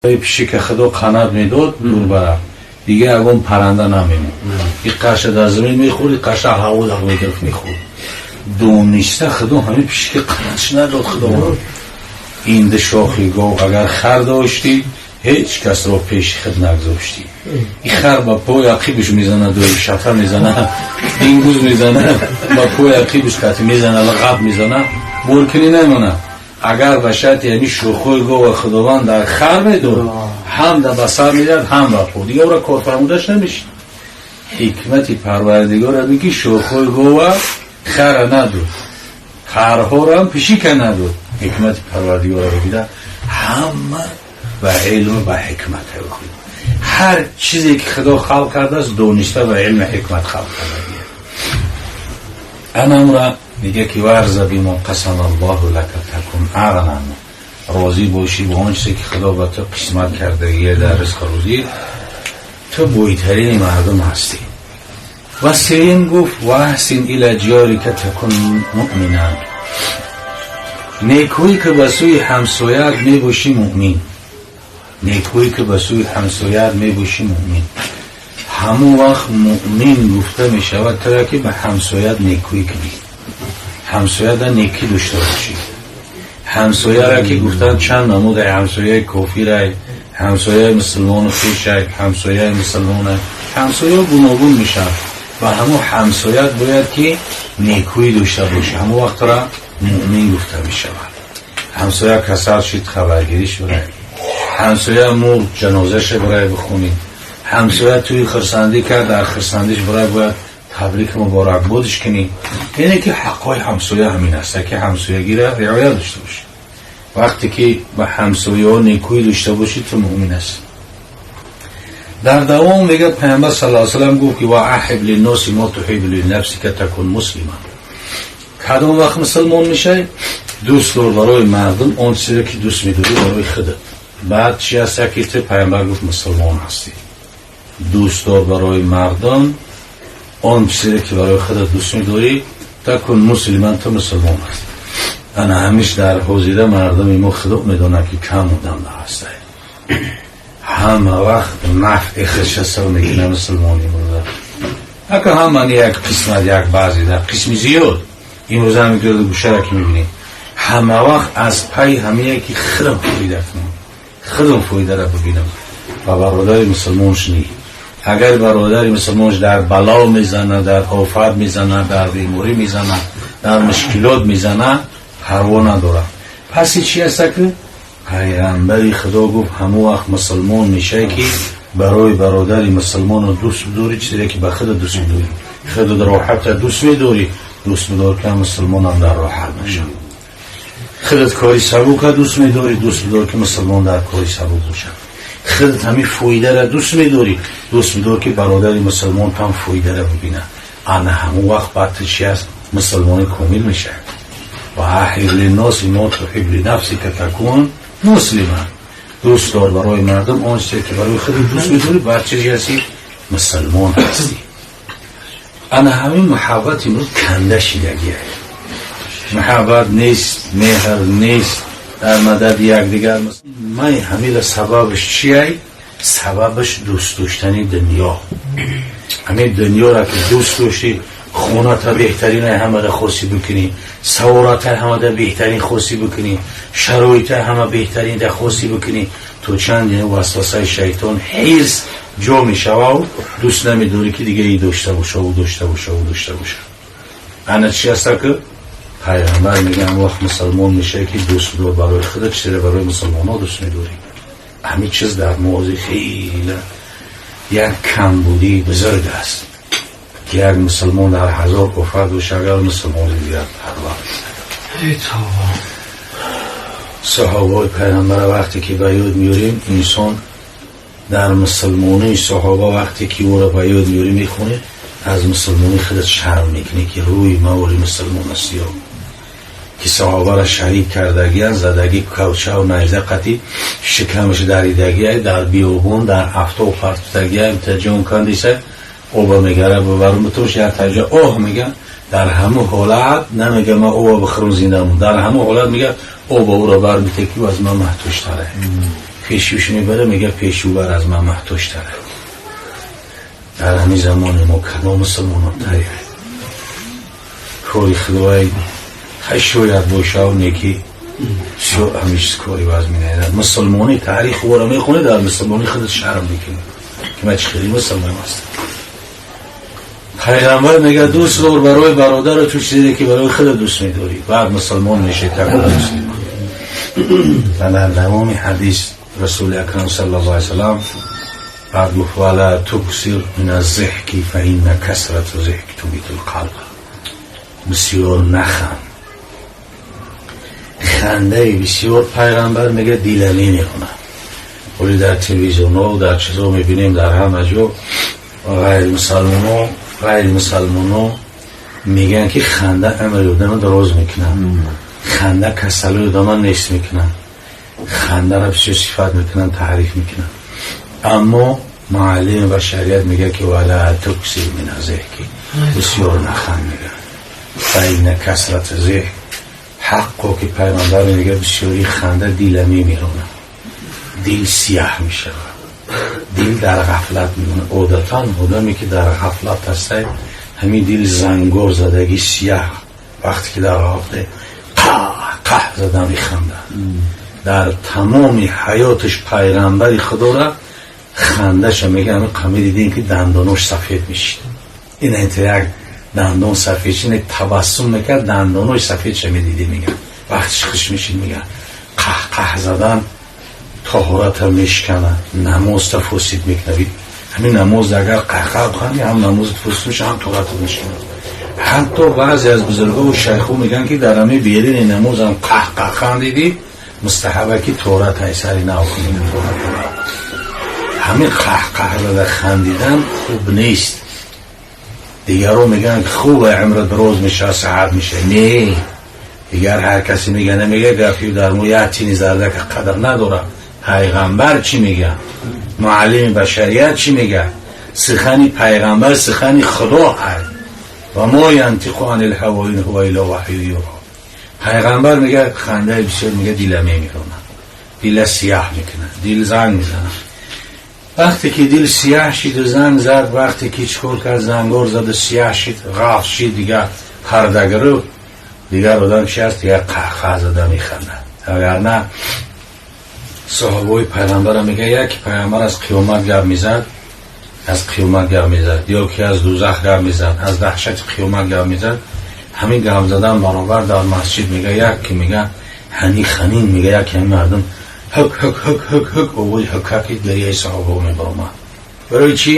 Пишика Худо қанат медод, гурбара дига ягон паранда намемонд. И қаша дар замин мехӯрд, и қаша ҳаво дар мегирифт, мехӯрд. Дониста Худо ҳамин пишика қанатш надод. Худо инди шохи гов агар хар доштӣ, ҳеҷ касро пеши худ нагзоштӣ. И хар ба пои ақибш мезана, шафа мезана, дингуз мезана, ба пои ақибш кати мезана, лағаб мезана, боркунӣ намонад. Агар ба шарти ҳамин шохҳои гова Худованд дар хар медод, ҳам да ба сар медиҳад, ҳам ба по, дига ӯра корфармудаш намешид. Ҳикмати Парвардигор ҳамин ки шохҳои гова хара надод, харҳорам пишика надод. Ҳикмати Парвардигорро дида, ҳама ба илму ба ҳикмат. Ҳар чизе ки Худо халқ кардааст, дониста ба илму ҳикмат халқ карда. Анамра мега ки وارض بما قسم الله لك تكن أغنى. Розӣ бошӣ бо он чизе ки Худо ба ту қисмат кардагие дар ризқу рӯзӣ, ту бойтарини мардум ҳастӣ. Ва сеюм гуфт: وأحسن إلى جارك تكن مؤمنا. Некӯӣ ки ба сӯи ҳамсояат, мебошӣ муъмин. Некӯӣ ки ба сӯи ҳамсояат, мебошӣ муъмин. Ҳамон вақт муъмин гуфта мешавад тура, ки ба ҳамсояат некӯӣ кунӣ, ҳамсояда некӣ дошта бошӣ. Ҳамсояра ки гуфтан, чанд намуда: ҳамсояи кофирай, ҳамсояи мусулмону хешай, ҳамсояи мусулмона, ҳамсоя гуногун мешавад. Ва ҳамон ҳамсоят бояд ки некӯӣ дошта бошӣ, ҳамон вақтра муъмин гуфта мешавад. Ҳамсоя касал шид, хабаргирӣ шуда. Ҳамсоя мурд, ҷанозаша барай бихонӣ. Ҳамсоя тӯи хурсандӣ кард, дар хурсандиш барай бояд табрик муборакбодиш кунӣ. Яъне ки ҳаққҳои ҳамсоя ҳамин аст, ки ҳамсоягиро риоя дошта бошӣ. Вақте ки ба ҳамсояҳо некӯӣ дошта бошӣ, ту муъмин ҳастӣ. Дар давом мегӯяд, Паямбар صلى الله عليه وسلم гуфт ки وأحب للناس ما تحب لنفسك تكن مسلما. Кадом вақт мусулмон мешавӣ? Дӯст дор барои мардум он чизе ки дӯст медорӣ барои худат. Баъд чи аст ки ту, Паямбар гуфт, мусулмон ҳастӣ? Дӯст дор барои мардум он чизе ки барои худат дӯст медорӣ، تكن مسلما، ту мусулмон ҳастӣ. Ана ҳамиш дар ҳозира мардуми мо, Худо медонад, ки кам одам ҳаста. Ҳама вақт нафъи худша сав мекунад. Мусулмони имрӯза ака ҳамани як қисмат, як баъзе дар қисми зиёд имрӯза ҳами гирду гӯшара ки мебинем, ҳама вақт аз пайи ҳамие ки худам фоида кунам, худам фоидара бибинам ва бародари мусулмонш ни. Агар бародари мусулмонш дар бало мезана, дар офат мезана, дар беморӣ мезана, дар мушкилот мезана, парво надорад. Пас чи аста ки Пайғамбари Худо гуфт, ҳамон вақт мусулмон мешавӣ, ки барои бародари мусулмону дӯст бидорӣ чизе ки ба худа дӯст медорӣ. Худат роҳата дӯст медорӣ, дӯст бидор ки мусулмонам дар роҳат бошад. Худат кори сабука дӯст медорӣ, дӯст бидор ки мусулмон дар кори сабук бошад. Худат ҳамин фоидара дӯст медорӣ, дӯст бидор ки бародари мусулмон ҳам фоидара бибинад. Ана ҳамон вақт баъд ту чи аст, мусулмони комил мешавад. وأحب للناس ما تحب لنفسك تكن مسلما. Дӯст дор барои мардум он чизе ки барои худат дӯст медорӣ, баъд чизи ҳастӣ? Мусулмон ҳастӣ. Ана ҳамин муҳаббат имрӯз канда шидагия. Муҳаббат нест, меҳр нест дар мадади якдигар. Май ҳамира сабабаш чиай? Сабабаш дӯст доштани дунё. Ҳамин дунёра ки дӯст доштӣ, хоната беҳтарина ҳамада хосӣ бикунӣ, савората ҳамада беҳтарин хосӣ бикунӣ, шароита ҳама беҳтаринда хосӣ бикунӣ, то чанд васвасаи шайтон, ҳирс ҷо мешавау дӯст намедорӣ, ки дига и дошта боша, ӯ дошта боша, ӯ дошта боша. Ана чи аста ки Пайғамбар мега, он вақт мусулмон мешавӣ, ки дӯст дор барои худат чизе барои мусулмонҳо дӯст медорӣ. Ҳамин чиз дар мози хеле як камбудии бузург аст, ки як мусулмон дар ҳазор офат боша, агар мусулмони дигар парво. Саҳобаи Пайғамбара вақте ки ба ёд меорем, инсон дар мусулмонии саҳоба вақте ки ӯро ба ёд меорӣ, мехонӣ, аз мусулмонии худат шарм мекунӣ, ки рӯи мавори мусулмон аст ё ки саҳобара шарик кардагиян, задагӣ кавчаву найза қати шикамаш даридагия, дар биёбон дар афтоб партутагия, ҷон кандиса оба мегара бабармутош, як таҷа оҳ мега. Дар ҳамун ҳолат намега: «Ман оба бихӯрам, зинда». Дар ҳамун ҳолат мега: «Оба ӯро бармите, ки аз ман маҳтуштаре». Пешӯш мебара, мега пешӯбар аз ман муҳтоҷтара. Дар ҳамин замони мо кадом мусулмонон тайёр? Кори худои хай шояд бошав, неки бисёр ҳамин чиз кори вазмина. Мусулмонӣ таърих ора мехонӣ, дар мусулмонӣ худат шарм мекунӣ, ки ман чӣ хеле мусулмон ҳастам. Пайғамбар мега: дӯст дор барои бародару ту чизе, ки барои худат дӯст медорӣ, баъд мусулмон мешӣ. Дӯст ва дар давоми ҳадис Расули Акрам саллаллоҳу алайҳи васаллам баъд гуфт: ولا تكثر من الضحك فإن كثرة الضحك تميت القلب. Бисёр наханд, хандаи бисёр, пайғамбар мега, дила мемехонад. Оли дар телевизионҳо, дар чизо мебинем, дар ҳама ҷо ғайримусалмоно мегӯянд, ки ханда амри одама дароз мекунад, ханда касалои одама нест мекунад, хандаро бисёр сифат мекунанд, таъриф мекунанд. Аммо муаллими башарият мегӯяд, ки ولا تكثر من الضحك, бисёр наханд, мегӯяд, فإن كثرة الضحك. Ҳаққо ки пайғамбар мегӯяд, бисёри ханда дила мемиронад, дил сияҳ мешавад, дил дар ғафлат мемонад. Одатан одаме, ки дар ғафлат ҳастай, ҳамин дил зангор задагӣ, сияҳ. Вақте ки дар ғафлат қаҳ қаҳ зада механдад, дар тамоми ҳаёташ пайғамбари худора хандаша мега, ҳамин қами дидем, ки дандонош сафед мешид. Ин як дандон сафед шид, табассум мекард, дандонош сафедша медидӣ, мега, вақтиш хуш мешид. Мега, қаҳ қаҳ задан тоҳората мешканад, намозта фосид мекунад. Ҳамин намоз агар қаҳқаҳ биханӣ, ҳам намозат фосид меша, ҳам тоҳората мешканад. Ҳатто баъзе аз бузургову шайхо мегӯянд, ки дар ҳамин берини намозам қаҳқаҳ хандидӣ, мустаҳаба, ки тоҳорат сари нав кунӣ. Ҳамин қаҳқаҳ зада хандидан хуб нест. Дигарро мегӯянд, хуб, умра дароз меша, саҳат меша. Не, дигар ҳар касе мега, намега, гапи дар мо як тини зардака қадр надорад. Пайғамбар чӣ мега? Муаллими башарият чӣ мега? Сухани пайғамбар сухани худо ҳаст. وما ينطق عن الهوى إن هو إلا وحي يوحى. Пайғамбар мега, хандаи бисёр, мега, дила мемиронад, дила сияҳ мекунад, дил занг мезанад. Вақте ки дил сияҳ шиду занг зад, вақте ки чӣ кор кард, зангор заду сияҳ шид, ғаф шид, дигар парда гирифт, дигар одам чи аст? Дигар қаҳқаҳ зада механдад. Агарна соҳибои пайғамбара мега, яке пайғамбар аз қиёмат гап мезад, аз қиёмат гап мезад ё ки аз дузах гап мезад, аз даҳшати қиёмат гап мезад. Ҳамин гап задан баробар дар масҷид, мега, як ки мега, ҳани ханин, мега, як ҳамин мардум ҳук ҳук ҳук ҳук ҳук, овози ҳукаки гирияи саҳобао мебаромад. Барои чӣ?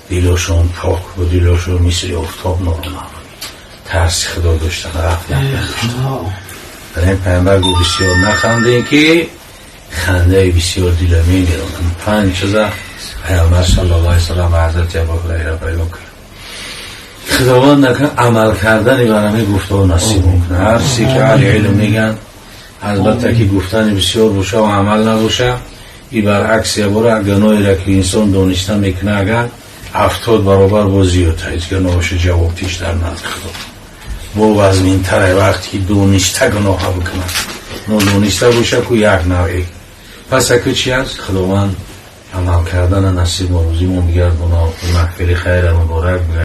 Дилошон пок буд, дилошон мисли офтоб норона буд, тарси худо доштан, ғафлат надоштан. Барои ин пайғамбар гуфт: бисёр нахандем, ки хандаи бисёр дила мемиронад. Панҷ чиза пайғамбар саллаллоҳу алайҳи васаллам ба ҳазрати Абу Ҳурайра баён кард. Худованд накун амал кардани бар ҳамин гуфтаҳо насиб мекунад. Ҳар чизе ки аҳли илм мегӯянд, албатта, ки гуфтани бисёр боша ва амал набоша, и баръакс ябора гуноҳеро, ки инсон дониста мекунад, агар 70 баробар бо зиёд ҳеҷ гуноҳоша ҷавоб тиш дар назди худо бо вазминтаре, вақте ки дониста гуноҳа бикунад. Нодониста боша ку як навъе. Пас аку чи аст? Худованд амал кардана насиб мо рӯзимон бигардона, маҳфили хайра муборак.